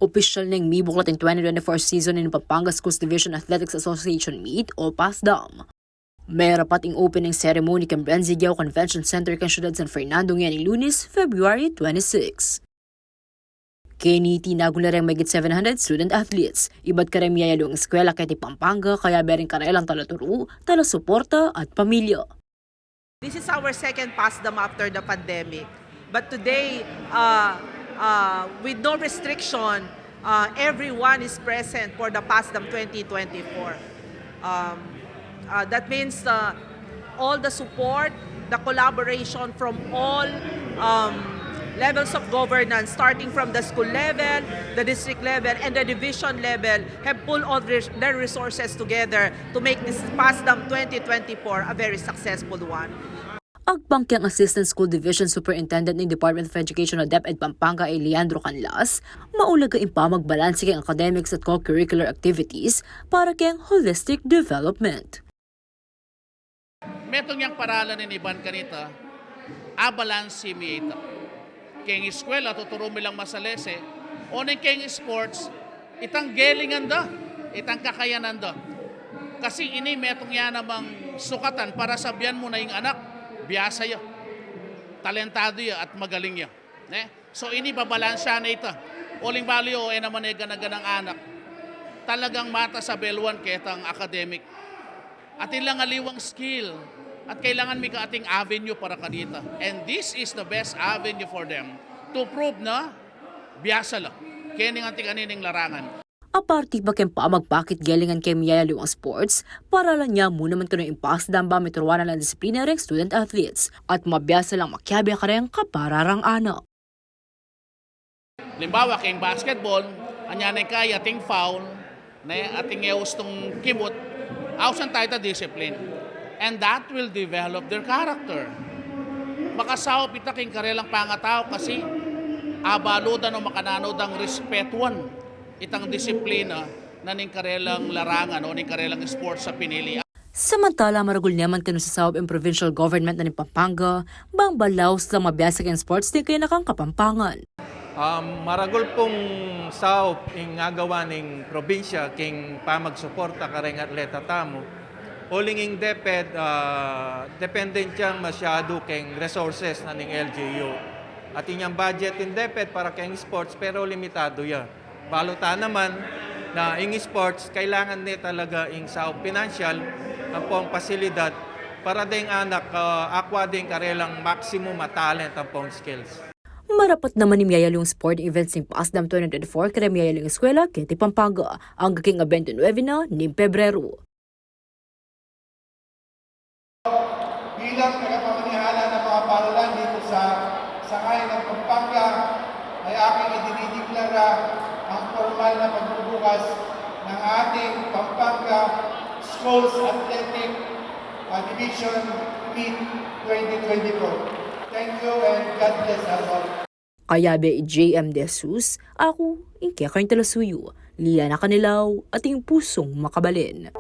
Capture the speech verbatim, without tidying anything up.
Opisyal neng mibuklat ing twenty twenty-four season ning Pampanga Schools Division Athletics Association Meet o PASDAM. Merapat ing opening ceremony keng Renzi Guiao Convention Center keng Syudad San Fernando ngeni, Lunes, February twenty-six. Keni tinagun la reng mayigit seven hundred student athletes ibat kareng miyayalu a eskwela keti Pampanga, kayabe ring karelang talaturu, talasuporta at pamilya. This is our second PASDAM after the pandemic. But today, uh, uh, with no restriction, uh, everyone is present for the PASDAM twenty twenty-four. Um, uh, that means, uh, all the support, the collaboration from all, um, levels of governance, starting from the school level, the district level, and the division level, have pulled all res-, their resources together to make this PASDAM twenty twenty-four a very successful one. Agpang keng Assistant School Division Superintendent ning Department of Education o DepEd Pampanga, a Leandro Canlas, maulaga ing pamagbalanse keng academics at co-curricular activities para keng holistic development. Metung yang paralan ning iban kanita, abalanse mi ita. Keng eskwela, tuturu mi lang masalese, oneng keng sports, itang gelingan da, itang kakayanan da. Kasi ini metung ya namang sukatan para sabian mu na ing anak, biasa ya, talentado ya, at magaling ya. Ne? So, ini babalanse na ita. Uling bale, o, e naman e gana-ganang anak. Talagang mata sa beluan ketang academic. Atin lang aliwang skill. At kailangan mi ka ating avenue para kanita. And this is the best avenue for them to prove na biasa la. Keni ngan ing kanining larangan. Aparte pa keng pamagpakit gelingan keng miyayalu a sports, paralan ya mu naman kanu ing PASDAM ba mituruan na lang disiplina reng student athletes at mabiasa lang makiabe kareng kapararang anak. Halimbawa, keng basketball, anya neng kaya ating foul, ne, ating e ustung kimut, ausan tayu ta discipline. And that will develop their character. Makasaup ita keng karelang pangatau kasi abalu da no makananu dang respetuan itang disiplina na ning karelang larangan o ning karelang sports a pinili. Samantala, maragul naman kanu sasaup ing provincial government na ning Pampanga bang balaus lang mabiasa keng sports ding kayanakang Kapampangan. Um, maragul pung saup ing agawa ning probinsya king pamagsuporta kareng atleta tamu. Uling ing DepEd, ah, dependent yang masyadu keng resources na ning L G U. At inyang budget ing DepEd para keng sports, pero limitadu ya. Balu ta naman na ing sports, kailangan ne talaga ing saup pinansyal, ampong pasilidad, para deng anak, ah, akwa deng karelang maximum a talent ampong skills. Marapat naman ing miyayalu a sport events ning PASDAM twenty twenty-four kareng miyayalu a eskwela keti Pampanga, angga king twenty-nine na ning Pebrero. Bilang tagapamanihala ng mga paralan dito sa Sangay ng Pampanga, ay aking idinideklara ang formal na pagbubukas ng ating Pampanga Schools Athletic, ah, Division Meet twenty twenty-four. Thank you and God bless us all. Kayabe i J M De Jesus, aku ing kekayung talasuyu, Liana Canilaw, ating pusung makabalin.